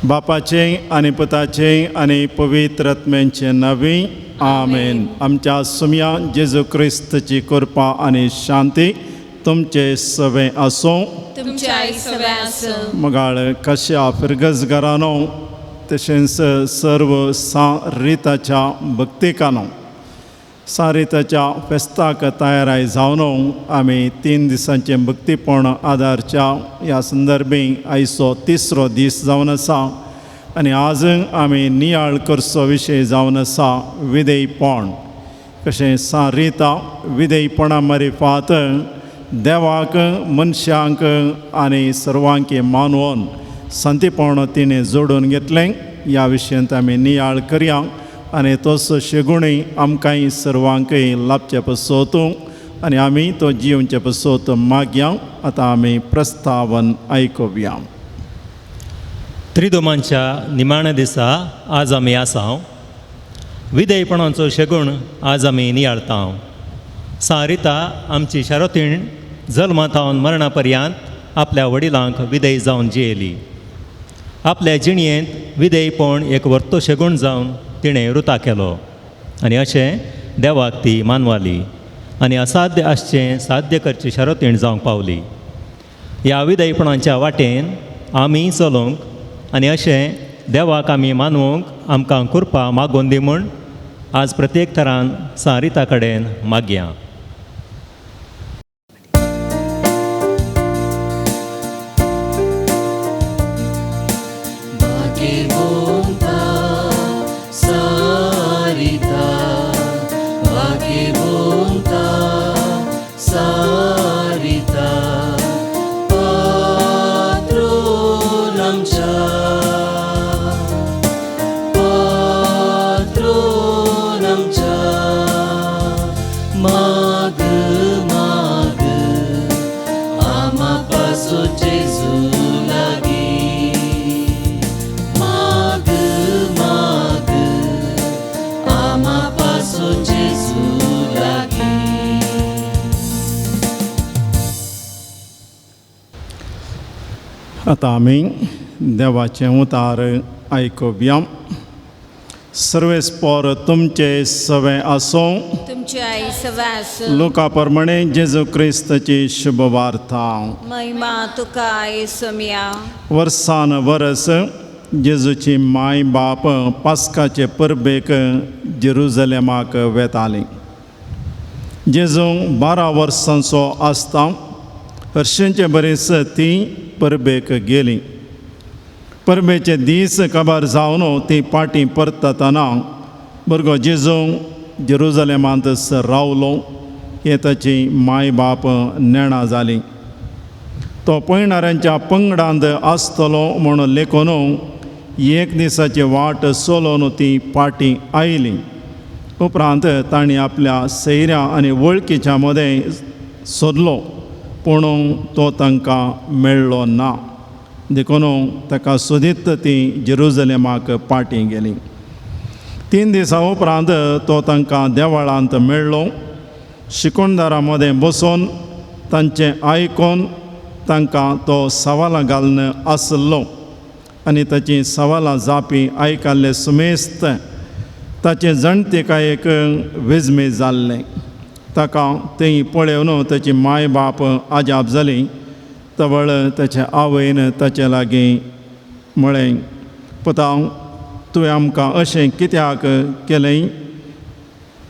बापाचें आनी पुताचें आनी पवित्र आत्म्यांचें नांवी आमेन. आमच्या सुमया जेजू क्रिस्तची कृपा आनी शांती तुमचे सवें आसूं. तुमच्या सवें आसूं. मगाळ कश्या फिरगज घरानो तशेंच सर्व सारिताच्या भक्तिकानो सारिताच्या फेस्ताक तयाराय जावन आमी 3 दिसांचें भक्तीपण आदारच्या ह्या संदर्भी आयचो तिसरो दीस जावन आसा आनी आज आमी नियाळ करचो विशय जावन आसा विधेयपण. कशें सारिता विधेयपणा मारिफात देवाक मनशांक आनी सर्वांक मानवून संतीपण तिणें जोडून घेतलें. ह्या विशयांत आमी नियाळ करया आनी तसो शेगुणूय आमकांय सर्वांकय लाभचे पसोत आनी आमी तो जिवचे पसोत मागया. आतां आमी प्रस्तावन आयकुया. त्रिदोमांच्या निमाण्या दिसा आज आमी आसा. विधेयपणाचो शेगूण आज आमी नियाळता. सारिता आमची शारोतीण जल्मातावन मरणा पर्यंत आपल्या वडिलांक विधेय जावन जियेली. आपल्या जिणयेंत विधेयपण एक वर्तो शेगूण जावन तिणें रुता केलो आनी अशें देवाक ती मानवाली आनी असाध्य आसचें साध्य करचें शारोतीण जावंक पावली. ह्या विधेयपणाच्या वाटेन आमी चलोवंक आनी अशें देवाक आमी मानवंक आमकां कृपा मागोवन दी म्हूण आज प्रत्येक थरान सारिता कडेन मागया. आतां आमी देवाचें उतार आयकुया. सर्वेस्पोर तुमचे सवें आसूं. तुमचे आई सवें आसूं. लुका प्रमाणे जेजू क्रिस्तची शुभवार्ता. महिमा तुका आई सोम्या. वर्सान वरस जेजूची माय बाप पास्काचे परबेक जेरुजलेमाक वेताली. जेजू 12 वर्सांचो आसता हरशींचे बरेच ती परबेक गेली. परबेचे दीस काबार जावन ती पाटी परततना भुरगो जेजू जेरुजलेमांत रावलो हे ताची माय बाप नेणा जाली. तो पयणाऱ्यांच्या पंगडांत आसतलो म्हूण लेखून एक दिसाची वाट चलोवन ती पाटी आयली. उपरांत तांणी आपल्या सैऱ्या आनी वळखीच्या मदें सोदलो पूण तो तांकां मेळ्ळो ना. देखून ताका सोदीत ती जेरुजलेमाक पाटी गेली. 3 दिसां उपरांत तो तांकां देवळांत मेळ्ळो. शिकोणदारां मदें बसून तांचें आयकून तांकां तो सवालां घालून आसलो आनी ताचीं सवालां जापी आयकल्ले सुमेस्त ताचें जाणटेकायेक विजमे जाल्लें. ताका थंय पळोवन ताची माय बाप आजाप जाली. तवळ ताचे आवयन ताचे लागीं म्हळें, पुता तुवें आमकां अशें कित्याक केलें?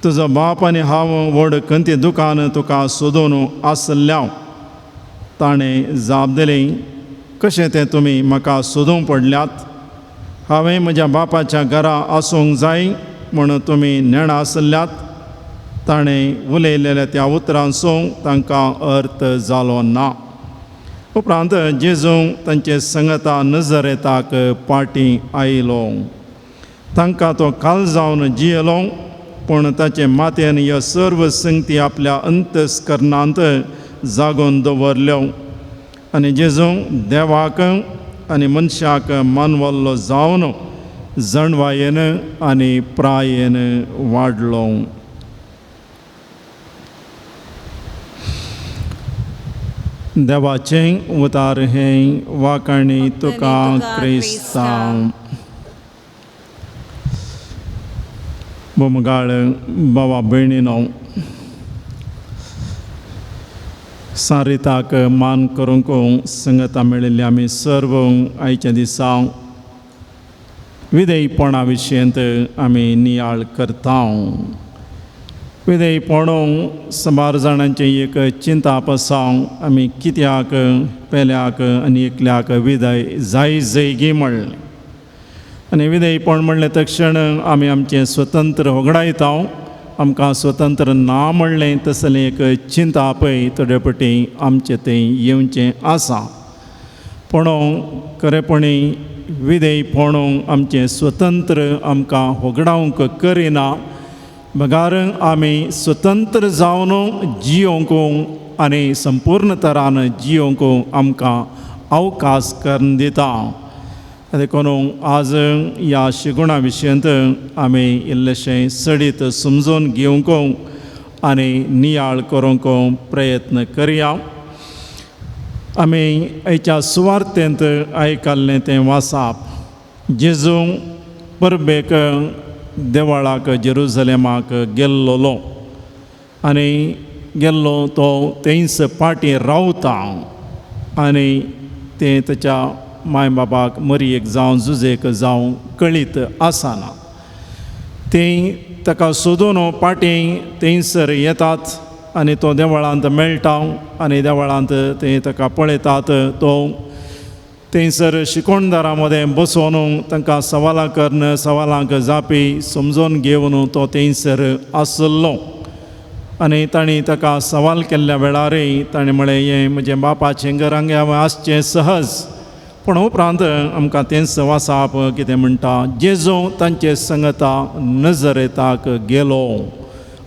तुजो बाप आनी हांव व्हड खंती दुकान तुका सोदून आसल्या. ताणें जाप दिली, कशें तें तुमी म्हाका सोदूंक पडल्यात? हांवें म्हज्या बापाच्या घरा आसूंक जाय म्हूण तुमी नेणा आसल्यात. ताणें उलयलेल्या त्या उतरांचो तांकां अर्थ जालो ना. उपरांत जेजू तांचे संगता नजरेताक पाटी आयलो. तांकां तो काल जावन जियेलो पूण ताचे माथ्यान ह्यो सर्व संगती आपल्या अंतस्करणांत जागोवन दवरल्यो आनी जेजू देवाक आनी मनशाक मानवल्लो जावन जणवायेन आनी प्रायेन वाडलो. देवाचें उतार हें वाखाणी तुका क्रिस्ता। बोमगाळ बाबा भयणीनो, सारिताक मान करूंक संगता मेळिल्ली आमी सर्व आयच्या दिसा विधेयपणा विशयंत आमी नियाळ करता। विधेयपण सुमार जाणांचें एक चिंताप आसा, आमी कित्याक पेल्याक आनी एकल्याक विधेय जाय जयगी म्हणलें आनी विधेयपण म्हणलें तक्षण आमी आमचें स्वतंत्र होगडायता, आमकां स्वतंत्र ना म्हणलें तसलें एक चिंतापय थोडे पटी आमचें तें येवचें आसा। पूण खरेपणी विधेयपण आमचें स्वतंत्र आमकां होगडावंक करिना, बगार आमी स्वतंत्र जावन जियोंक आनी संपूर्ण तरान जियोंक आमकां अवकाश करून दिता। देखून आज ह्या शिगुणा विशयांत आमी इल्लेशें सडीत समजून घेवंक आनी नियाळ करूंक प्रयत्न करया। आमी आयच्या सुवार्तेंत आयकल्लें तें वासाप, जेजू परबेक देवळाक जेरुजलेमाक गेल्लोलो आनी गेल्लो तो तेंच पाटी रावता आनी तें ताच्या माय बाबाक मरयेक जावं जुजेक जावं कळीत आसना। तीं ताका सोदून पाटी थंयसर येतात आनी तो देवळांत मेळटा आनी देवळांत ते ताका पळयतात, तो थंयसर शिकोणदारां मदें बसोवन तांकां सवालां करून सवालांक जापी समजून घेवन तो थंयसर आसलो आनी तांणी ताका सवाल केल्ल्या वेळारय ताणें म्हळें, हें म्हजें बापाचें घर हांगा आसचें सहज। पूण उपरांत आमकां तेंच वासाप कितें म्हणटा, जेजू तांचे संगता नजरेताक गेलो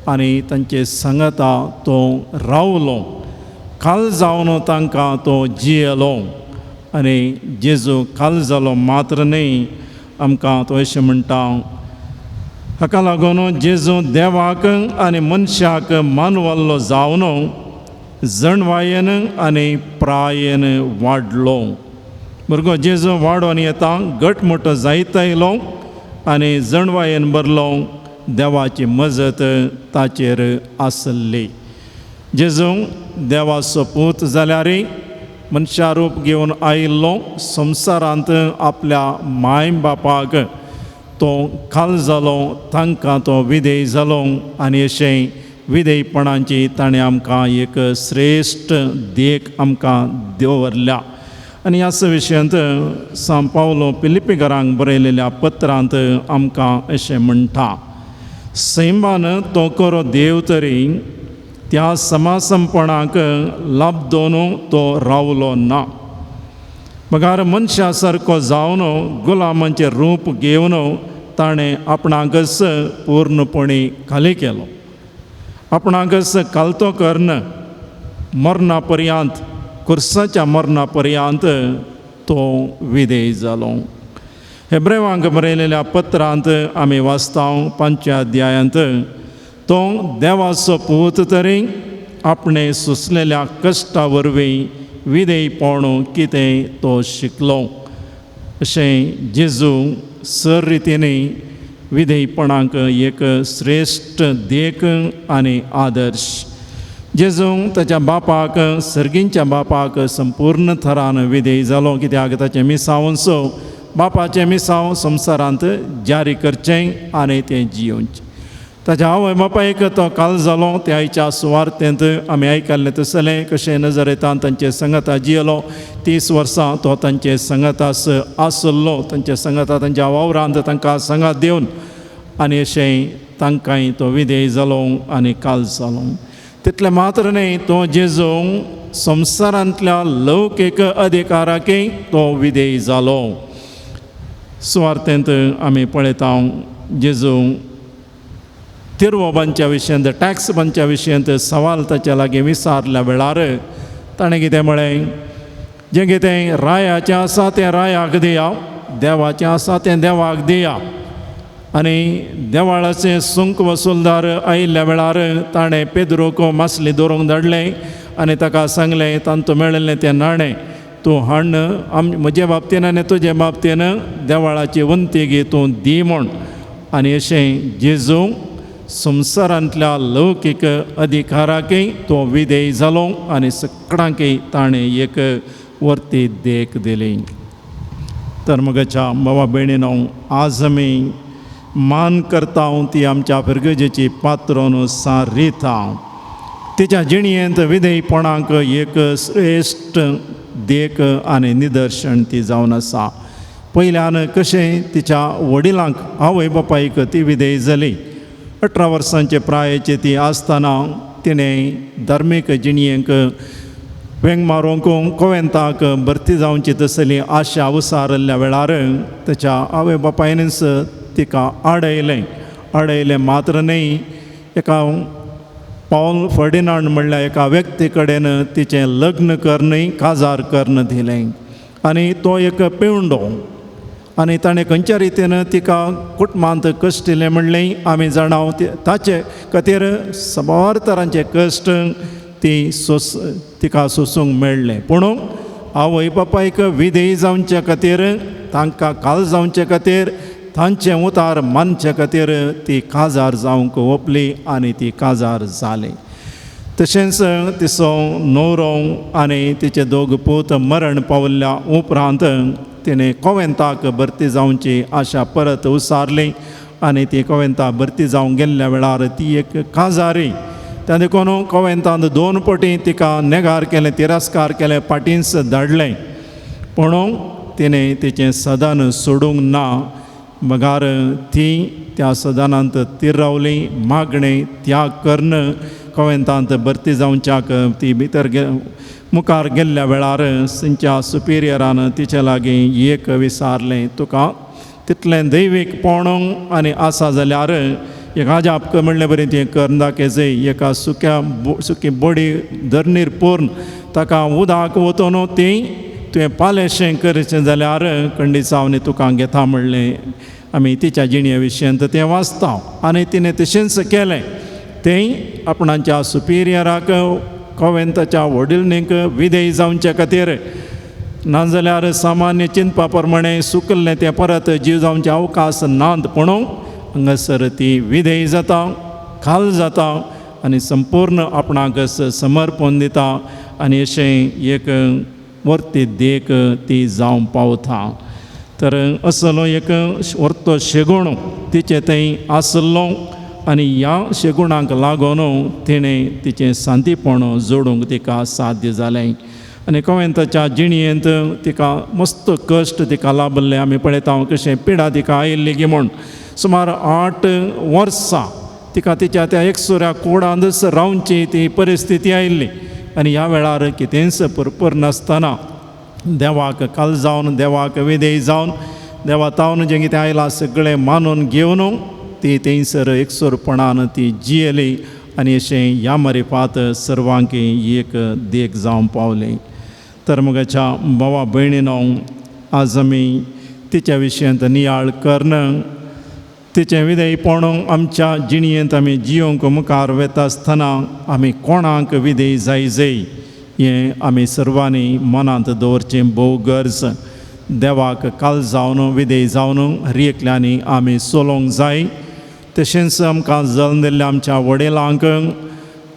आनी तांचे संगता तो रावलो, काल जावन तांकां तो जियेलो। आनी जेजू काल जालो मात्र न्हय, आमकां तो अशें म्हणटा, हाका लागून जेजू देवाक आनी मनशाक मानवल्लो जावन जणवायेन आनी प्रायेन वाडलो। भुरगो जेजू वाडोवन येता, घटमूट जायत आयलो आनी जणवायेन भरलो, देवाची मजत ताचेर आसली। जेजू देवाचो पूत जाल्यारय मनशारूप घेवन आयिल्लो, संवसारांत आपल्या माय बापाक तो खाल जालो, तांकां तो विधेय जालो आनी अशें विधेयपणाची ताणें आमकां एक श्रेश्ठ देख आमकां दवरल्या। आनी ह्याच विशयांत सांत पावलो फिलिप्पीकरांक बरयलेल्या पत्रांत आमकां अशें म्हणटा, सैमान तो करो देव तरी त्या समासमपणाक लाबदोन तो रावलो ना, बगार मनशा सारको जावन गुलामांचें रूप घेवन ताणें आपणाकच पूर्णपणी खाली केलो, आपणाकच कालतो करून मरणा पर्यंत, कुर्साच्या मरणा पर्यंत तो विधेय जालो। हेब्रेवांक बरयलेल्या पत्रांत आमी वाचता 5व्या अध्यायांत, तो देवाचो पूत तरी आपणें सोंसलेल्या कश्टा वरवीं विधेयपण कितें तो शिकलो। अशें जेजू सर रितीन विधेयपणाक एक श्रेश्ठ देख आनी आदर्श। जेजू ताच्या बापाक, सर्गींच्या बापाक संपूर्ण थरान विधेय जालो, कित्याक ताचें मिसांवसो बापाचें मिसांव संवसारांत जारी करचें आनी तें जियोवचें। ताच्या आवय बापायक तो काल जालो, त्या आयच्या सुवार्तेंत आमी आयकल्लें तसलें कशें नजरेतान तांचे संगता जियेलो। 30 वर्सां तो तांचे संगतास आसलो, तांचे संगता तांच्या वावरांत तांकां संगात दिवन आनी अशें तांकांय तो विधेय जालो आनी काल जालो। तितलें मात्र न्हय, तो जेजू संवसारांतल्या लौकीक अधिकाराकय तो विधेय जालो। सुवार्तेंत आमी पळयता जेजू तिरवोबांच्या विशयांत, टॅक्स बांच्या विशयांत सवाल ताच्या लागीं विचारल्या वेळार ताणें कितें म्हळें, जें कितें रायाचें आसा तें रायाक दिया, देवाचें आसा तें देवाक दिया। आनी देवाळाचे सुंक वसुलदार आयिल्ल्या वेळार ताणें पेद्रोक मासली दवरूंक धाडलें आनी ताका सांगलें तांतू मेळिल्लें तें नाणें तूं हाडून म्हजे बाबतीन आनी तुजे बाबतीन देवळाची वंती घे तूं दी म्हूण. आनी अशें जेजू संवसारांतल्या लौकीक अधिकाराकय तो विधेय जालो आनी सगळ्यांकय ताणें एक वर्ती देख दिली. तर मगाच्या बाबा भयणीनो, आज आमी मान करता ती आमच्या फिरगजेची पात्रोन सां रिता. तिच्या जिणयेंत विधेयपणाक एक श्रेश्ठ देख आनी निदर्शन ती जावन आसा. पयल्यान कशें तिच्या वडिलांक आवय बापायक ती विधेय जाली. 18 वर्सांचे प्रायेची ती आसतना तिणें धार्मीक जिणयेक वेंग मारूंक कोवेंताक भरती जावची तसली आशा उसारिल्ल्या वेळार ताच्या आवय बापायनच तिका आडयलें. आडयलें मात्र न्हय, एका पावल फर्डिनांड म्हणल्यार एका व्यक्ती कडेन तिचें लग्न करनय काजार करून दिलें आनी तो एक पेवंडो आनी ताणें खंयच्या रितीन तिका कुटुंबांत कश्ट दिलें म्हणलें आमी जाणा. ताचे खातीर साबार तरांचे कश्ट ती तिका सोसूंक मेळ्ळें. पूण आवय बापायक विधेय जावचे खातीर, तांकां काल जावचे खातीर, तांचें उतार मानचे खातीर ती काजार जावंक ओपली आनी ती काजार जाली. तशेंच तिचो न्हवरो आनी तिचे दोग पूत मरण पाविल्ल्या उपरांत तिणें कोवेंताक भरती जावची आशा परत उसारली आनी ती कोवेंताक भरती जावंक गेल्ल्या वेळार ती एक काजारी. त्या देखून कोवेंतांत 2 पटी तिका नेगार केलें, तिरस्कार केलें, पाटींच धाडलें. पूण तिणें तिचें सदन सोडूंक ना, बगार ती त्या सदनांत तिरावली. मागणें त्याग करून कोवेंतांत भरती जावच्याक ती भितर मुखार गेल्ल्या वेळार थंयच्या सुपिरियरान तिचे लागीं एक विचारलें, तुका तितलें दैवीक पोणो आनी आसा जाल्यार एक आजाप म्हणलें बरें तें करून दाखयजय. एका सुक्या सुकी बडी धरणीर पूर्ण ताका उदक वतून ती तुवें पालेशें करचें जाल्यार कंडिसांव तुका घेता म्हणलें. आमी तिच्या जिणे विशयांत तें वाचता आनी तिणें तशेंच केलें. तें आपणाच्या सुपिरियराक कोवेंताच्या वडिलणीक विधेय जावचे खातीर, नाजाल्यार सामान्य चिंतपा प्रमाणें सुकल्लें तें परत जीव जावचे अवकाश नात. पूण हांगासर ती विधेय जाता, खाल जाता आनी संपूर्ण आपणाक समर्पण दिता आनी अशें एक वर्ती देख ती जावंक पावता. तर असलो एक वर्तो शेगुण तिचे थंय आसलो आनी ह्या शेगुणाक लागून तिणें तिचें शांतीपण जोडूंक तिका साध्य जालें. आनी कोवेंताच्या जिणयेंत तिका मस्त कश्ट तिका लाभल्ले. आमी पळयता कशें पिडा तिका आयिल्ली गी म्हूण. सुमार 8 वर्सां तिका तिच्या त्या एकसुऱ्या कुडांतच रावची ती परिस्थिती आयिल्ली आनी ह्या वेळार कितेंच पुरपूर नासतना देवाक काल जावन, देवाक विधेय जावन, देवा तावन जें कितें आयलां सगळें मानून घेवन ती थंयसर एकसुरपणान ती जियेली आनी अशें ह्या मरिफात सर्वांकी एक देख जावंक पावली. तर मगाच्या भावा भयणीनो, आज आमी तिच्या विशयांत नियाळ करून तिचें विधेयपण आमच्या जिणयेंत आमी जियोंक मुखार वता आसतना आमी कोणाक विधेय जाय हें आमी सर्वांनी मनांत दवरचें भोव गरज. देवाक काल जावन विधेय जावन हर एकल्यांनी आमी चलोवंक जाय. तशेंच आमकां जल्म दिल्ल्या आमच्या वडिलांक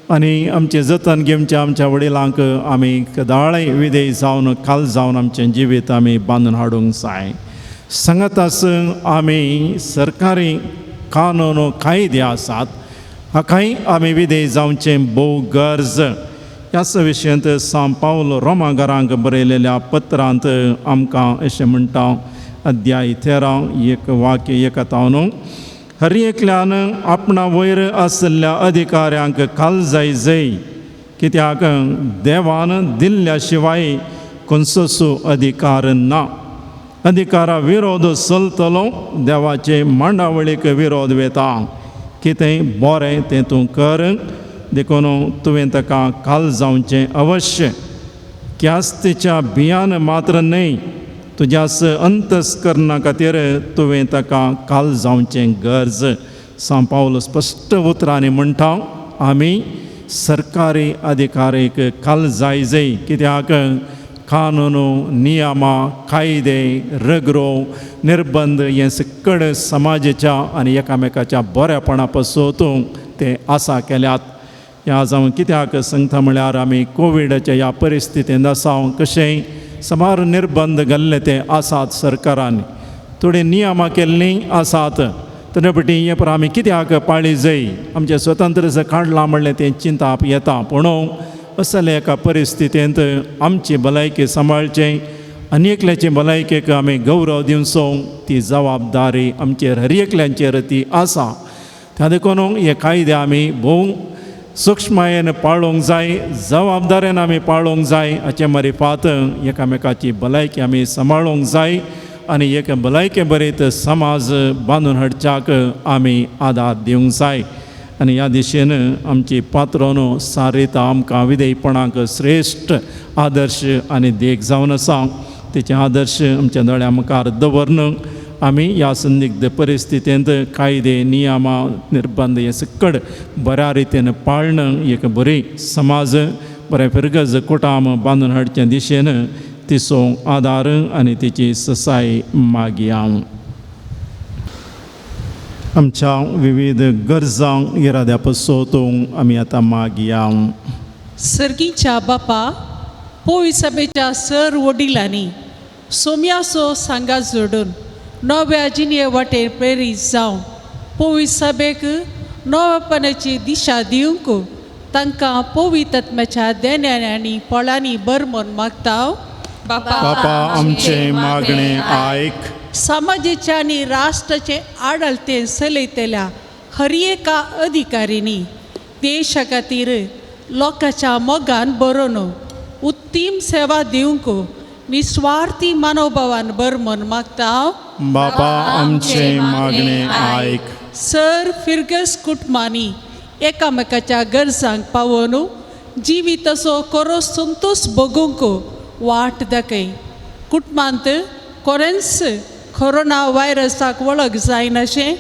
आनी आमचें जतन घेवच्या आमच्या वडिलांक आमी कदाळय विधेय जावन काल जावन आमचें जिवीत आमी बांदून हाडूंक जाय. सांगाताच आमी सरकारी कानून कायदे आसात हाकाय आमी विधेय जावचें भोव गरज. ह्याच विशयांत सांव पावल रोमागारांक बरयलेल्या पत्रांत आमकां अशें म्हणटा, अध्याय 13 एक वाक्य 1 हर एकल्यान आपणा वयर आशिल्ल्या अधिकाऱ्यांक काल जाय जय, कित्याक देवान दिल्ल्या शिवाय खंयचोच अधिकार ना. अधिकारा विरोध चलतलो, देवाचे मांडावळीक विरोध वेता. कितें बरें तें तूं कर, देखून तुवें ताका काल जावचें अवश्य. क्यास्तीच्या भियान मात्र न्हय, तुज्याच अंतस्करणा खातीर तुवें ताका काल जावचें गरज. सांव पावल स्पश्ट उतरांनी म्हणटा, आमी सरकारी अधिकारीक काल जाय जाय कित्याक कानून नियमां कायदे रगरो निर्बंध हें सकड समाजाच्या आनी एकामेकाच्या बऱ्यापणा पासून ते आसा केल्यात. ह्या जावं कित्याक सांगता म्हळ्यार आमी कोविडाच्या ह्या परिस्थितींत आसा कशें सुमार निर्बंध घाल्ले ते आसात सरकारान थोडी नियमां केल्लीं आसात तरी पटी हें पर आमी कित्याक पाळी जाय आमचें स्वतंत्र काडलां म्हणलें तें चिंताप येता पूण असल्या एका परिस्थितींत आमची भलायकी सांबाळचें आनी एकल्याची भलायकेक आमी गौरव दिवचो ती जबाबदारी आमचेर हर एकल्यांचेर ती आसा. त्या देखून हे कायदे आमी भोव सुक्ष्मायेन पाळोवंक जाय जबाबदारेन आमी पाळोवंक जाय हाचे मारिफात एकामेकाची भलायकी आमी सांबाळूंक जाय आनी एक भलायके बरेत समाज बांदून हाडच्याक आमी आदार दिवंक जाय. आनी ह्या दिशेन आमची पात्रोन सारिता आमकां विधेयपणाक श्रेश्ठ आदर्श आनी देख जावन आसा. तेचे आदर्श आमच्या दोळ्या मुखार दवरन आमी ह्या संदिग्ध परिस्थितींत कायदे नियमां निर्बंध हे सकड बऱ्या रितीन पाळण एक बरी समाज बरें फिरगज कुटाम बांदून हाडचे दिशेन तिचो आदार आनी तिची ससाय मागया. आमच्या विविध गरजांक इराद्या पसून आमी आतां मागया. सर्गीच्या बापा पोय सभेच्या सर वडिलांनी सोम्याचो सांगा जोडून नव्या जिणे वाटेर प्रेरीत जावन पोवी सभेक नवेपणाची दिशा दिवंक तांकां पोवी तत्म्याच्या देण्यांनी आनी पोळांनी बर म्हूण मागता. बापा आमचें मागणें आयक. समाजाचे आनी राष्ट्राचे आडलते चलयतल्या हर एका अधिकारींनी देशा खातीर लोकांच्या मोगान बरोवन उत्तीम सेवा दिवंक निस्वार्थी मनोभावान बर म्हूण मागता. बापा आमचें मागणें आयक. सर फिरगस कुटुंबांनी एकामेकाच्या गरजांक पावोवन जिविताचो खरो संतोश भोगूंक वाट दाखय. कुटुंबांत कोरेंस कोरोना व्हायरसाक वळख जायनाशें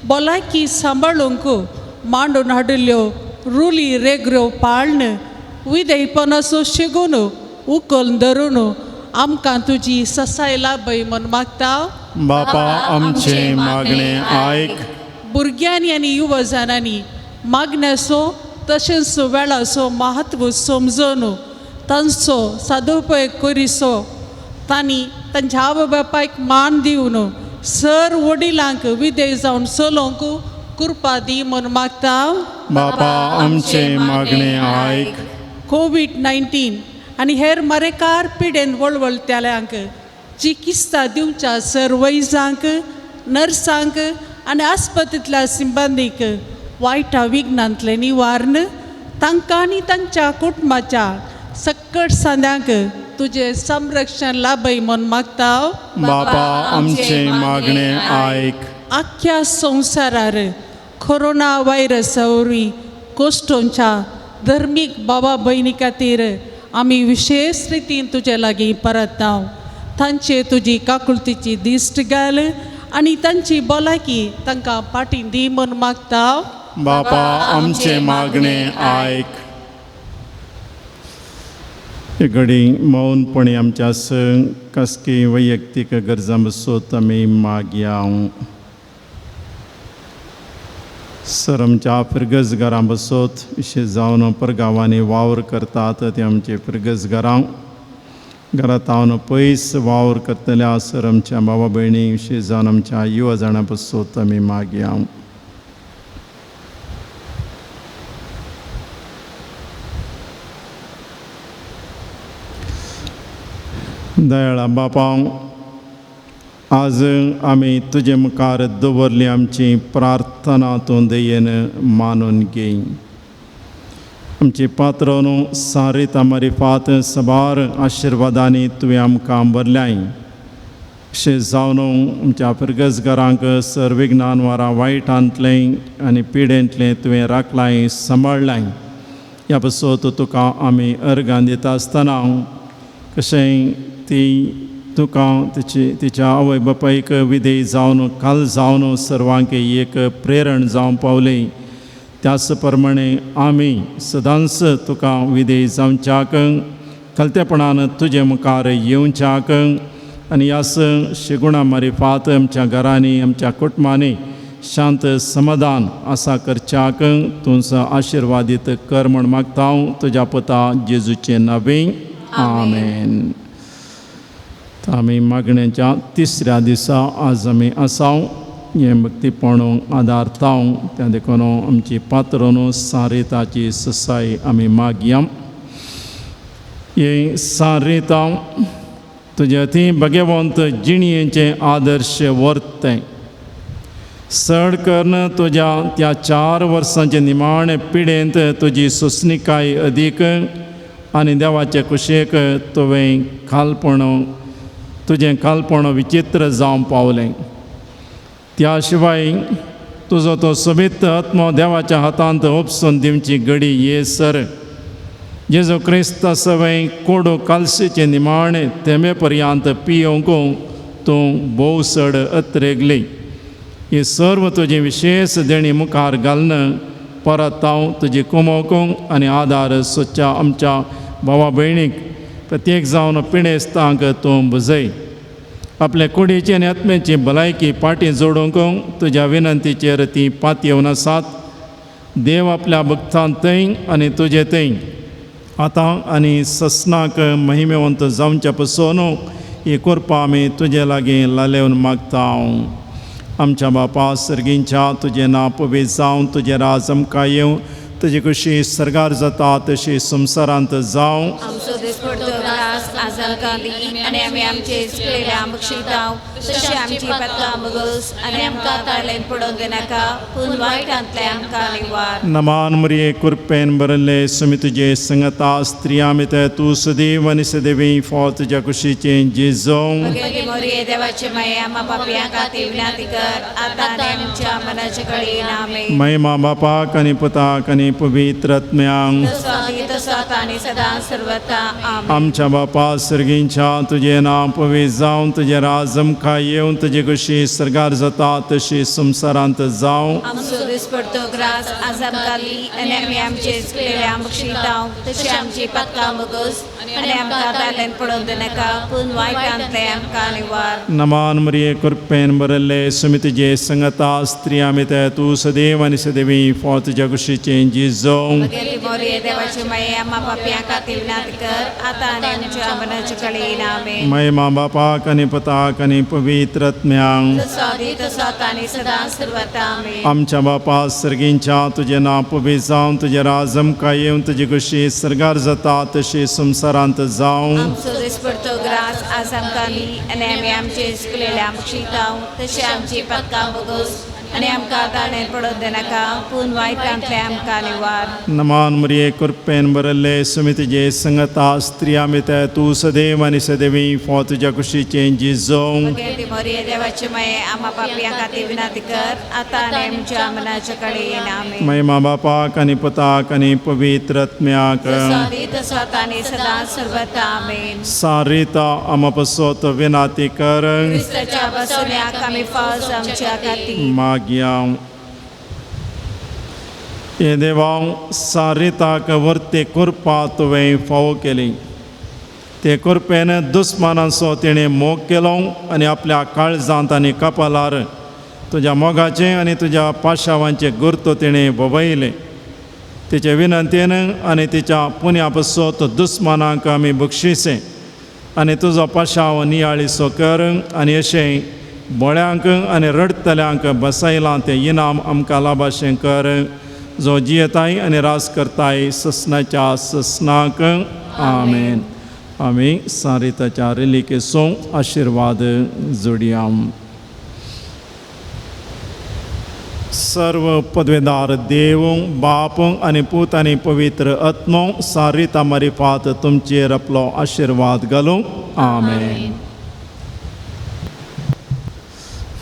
भलायकी सांबाळूंक मांडून हाडिल्ल्यो रुली रेगरो पाळण विधेयपणाचो शिगून उकल धरून आमकां तुजी ससाय लाभय म्हूण मागता. बापा आमचें मागणें आयक. भुरग्यांनी आनी युवजनांनी मागण्याचो तशेंच वेळाचो म्हत्व समजून तांचो सदुपयोग करिसो तांणी तांच्या आवय बापायक मान दिवन सर वडिलांक विधेय जावन चलोवंक कृपा दी म्हूण मागता. बापा आमचें मागणें आयक. कोवीड 19 आनी हेर मरेकार पिडेन वळवळटल्यांक चिकित्सा दिवच्या सर वैजांक नर्सांक आनी आस्पतींतल्या सिंबंदीक वायटा विघ्नांतलें निवारण तांकां आनी तांच्या कुटुंबाच्या सक्कट सांद्यांक तुजें संरक्षण लाभय म्हूण मागता. बापा आमचें मागणें आयक. आख्ख्या संवसारार कोरोना व्हायरसा वरवीं कोश्टोंच्या धर्मीक बाबा भयणी खातीर आमी विशेश रितीन तुजे लागीं परत तांचे तुजी काकुळतीची दिश्ट घाल आनी तांची भलायकी तांकां फाटीं दी म्हूण मागता. बापा आमचें मागणें आयक. घडी मौनपणी आमच्या संग कसकी वैयक्तीक गरजां बसोत आमी मागया. सर आमच्या फिरगज घरां बसोत विशेश जावन परगांवांनी वावर करतात ते आमचे फिरगज घरां घरांत हांव पयस वावर करतल्या सर आमच्या बाबा भयणी विशेश जावन आमच्या युवा जाणां बसोत आमी मागया. दयाळा बापा आज आमी तुजे मुखार दवरली आमची प्रार्थना तूं दयेन मानून घे. आमची पात्र न्हू सारिता मारिफात सबार आशिर्वादांनी तुवें आमकां भरल्याय. अशें जावन आमच्या फिरगजगारांक सर विज्ञान वारां वायटांतलें आनी पिडेंतलें तुवें राखलाय सांबाळ्ळाय. ह्या पासत तुका आमी अर्गां दिता आसतना कशें ती तुका तिची तिच्या आवय बापायक विधेय जावन काल जावन सर्वांक एक प्रेरण जावंक पावली. त्याच प्रमाणे आमी सदांच तुका विधेय जावच्याक खलतेपणान तुजे मुखार येवच्याक आनी ह्याच शेगुणा मारिफात आमच्या घरांनी आमच्या कुटुंबांनी शांत समाधान आसा करच्याक तुमचो आशिर्वादीत कर म्हण मागता हांव तुज्या पुता जेजूचे नांवे, आमेन। आमी मागण्याच्या तिसऱ्या दिसा आज आमी आसाव हें भक्तीपण आदारताव त्या देखून आमची पात्रोन सारिताची ससाय आमी मागया। हे सारिता तुज्या ती भगवंत जिणयेचें आदर्श वर्तें सड करून तुज्या त्या 4 वर्सांचे निमाणे पिडेंत तुजी सोंसणिकाय अदीक आनी देवाचे कुशेक तुवें खालपण तुजें खालपण विचित्र जावंक पावलें। त्या शिवाय तुजो तो सोबीत आत्मो देवाच्या हातांत उपसून दिवची घडी ये सर जेजू क्रिस्त सवय कोडो कालशेचे निमाणे तेमे पर्यंत पियोंक तूं भोव चड अत्रेगली। ही सर्व तुजी विशेष देणी मुखार घालून परत हांव तुजी कुमोक आनी आदार सोदच्या आमच्या भावा भयणीक प्रत्येक जावन पिडेस्तांक तूं बुजय। आपले कुडीची आनी आत्म्याची भलायकी पाटी जोडूंक तुज्या विनंतीचेर ती पातयेवन आसात। देव आपल्या भक्तांत थंय आनी तुजे थंय आतां आनी ससनाक महिमेवंत जावच्या पसून ही कृपा आमी तुजे लागीं लालेवन मागता। आमच्या बापा सर्गींच्या तुजें नांव पवित्र जावं, तुजें राज आमकां येवं, तुजी खुशी सर्गार जाता तशी संवसारांत जावं। आमचो दिसपडतो ग्रास आज आमकां दी आनी आमी आमचे चुकलेल्या बक्षिताव तशें आमची पातकां बगस आनी आमकां ताळेन पडोवंक दिनाका पूण वायटांतलें आमकां निवार। नमान मरिये कृपेन भरिल्ले सुमी तुजे संगता स्त्रियां भितर तूं सदैव आनी सदैवी फळ तुज्या कुशीचें जेजू। भगवती मोरये देवाचे माये आमा पापयां खातीर विनंती कर आतां आनी आमच्या मनाच्या कडेन आमेन। महिमा बापाक आनी पुताक आनी पवित्र आत्म्यांक आमच्या बापा सर्गींच्या तुजें नांव पवित्र जावं, तुजें राज आमकां येवं, तुजी खुशी सर्गार जाता तशी संवसारांत जावं। आमचो दिसपडतो ग्रास आज आमकां दी आनी आमी आमचे चुकलेल्या बक्षिताव तशी आमची पातकां बगस आनी आमकां ताळेन पडोवंक दिनाका पूण वायटांतलें आमकां निवार। नमान मरिये कृपेन भरिल्ले सुमी तुजे संगता स्त्रियां भितर तूं सदैव आनी सदैवी फळ तुज्या कुशीचें जेजू। भगवती मोरये देवाचे माये आमा पापयां खातीर विनंती कर आतां आनी आमच्या मनाच्या कडेन आमेन। महिमा बापाक आनी पुताक आनी पवित्र आत्म्यांक जसो आदी तसो आतां आनी सदां सर्वथा आमेन। आमच्या बापा सर्गींच्या तुजें नांव पवित्र जावं, तुजें राज आमकां येवं, तुजी खुशी सर्गार जाता तशी संवसारांत जावं। आमचो दिसपडतो ग्रास आज आमकां दी आनी आमी आमचे चुकलेल्या बक्षिताव तशी आमची पातकां बगस आनी आमकां ताळेन पडोवंक दिनाका पूण वायटांतलें आमकां निवार। नमान मरिये कृपेन भरिल्ले सुमी तुजे संगता स्त्रियां भितर तूं सदैव आनी सदैवी फळ तुज्या कुशीचें जेजू। भगवती मोरये देवाचे माये आमा पापयां खातीर विनंती कर आतां आनी आमच्या मनाच्या कडेन आमेन। महिमा बापाक आनी पुताक आनी पवित्र आत्म्याक जसो आदी तसो आतां आनी सदां सर्वथा आमेन। सारिता आमा पसत विनंती कर क्रिस्ताच्या बसवण्याक आमी फाव जावच्या खातीर। मागया हे देवा सारिताक वर्ते कृपा तुवें फावो केली ते कृपेन दुस्मानांचो तिणें मोग केलो आनी आपल्या काळजांत आनी कपालार तुज्या मोगाचें आनी तुज्या पाशावांचें गुर्तो तिणें भोवयलें। तिचे विनंतीन आनी तिच्या पुण्या पसत दुस्मानांक आमी बक्षिसें आनी तुजो पाशाव नियाळीसो कर आनी अशें बोळ्यांक आनी रडटल्यांक बसयलां तें इनाम आमकां लाभाशें कर जो जियेताय आनी रास करताय ससनाच्या ससनाक आमेन। आमी सारिताच्या रिलिकेचो आशिर्वाद जोडया। सर्व पदवेदार देव बाप आनी पूत आनी पवित्र आत्मो सारिता मारिफात तुमचेर आपलो आशिर्वाद घालूं आमेन।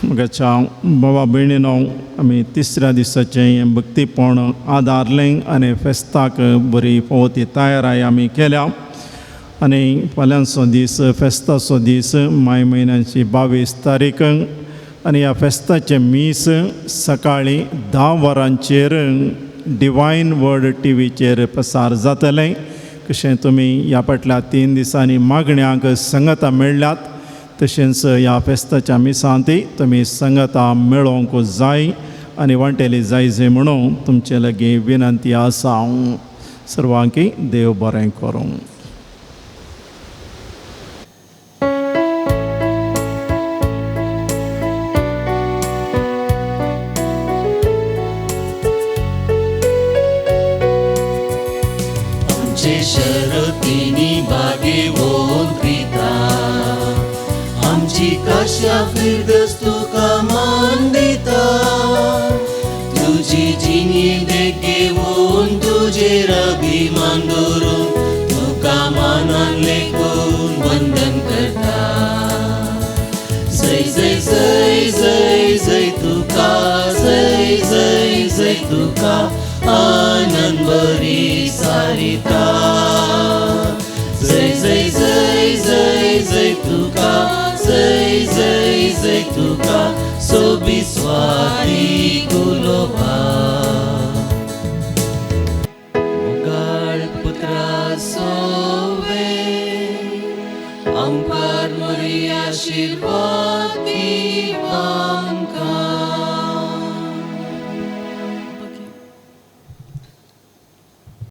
मुगाच्या बाबा भयणीनो आमी तिसऱ्या दिसाचें भक्तीपण आदारलें आनी फेस्ताक बरी फावती तयाराय आमी केल्या आनी फाल्यांचो दीस फेस्ताचो दीस माय म्हयन्याची 22 तारीख आनी ह्या फेस्ताचें मीस सकाळीं 10 वरांचेर डिवायन वर्ड टीव्हीचेर प्रसार जातलें. कशें तुमी ह्या फाटल्या 3 दिसांनी मागण्यांक संगता मेळ्ळ्यात तशेंच ह्या फेस्ताच्या मिसांती तुमी संगता मेळोवंक जाय आनी वांटेली जाय जाय म्हणून तुमचे लागीं विनंती आसा. सर्वांकी देव बरें करूं. आमचे शरतीनी बागेवोन रिता आमची काश्या फिरगस तुका मान दिता. तुजी जिणी देख घेवन तुजेर अभिमान दवरून तुका मानान लेखून वंदन करता. जय जय जय जय जय तुका जय जय जय तुका आनंद बरी सारिता. जय जय जय जय जय तुका जय जय जय तुका सोबी स्वाती गुलोबा. मुगाळ पुत्रा सोवे आमकार मोरी आशीर्वाद.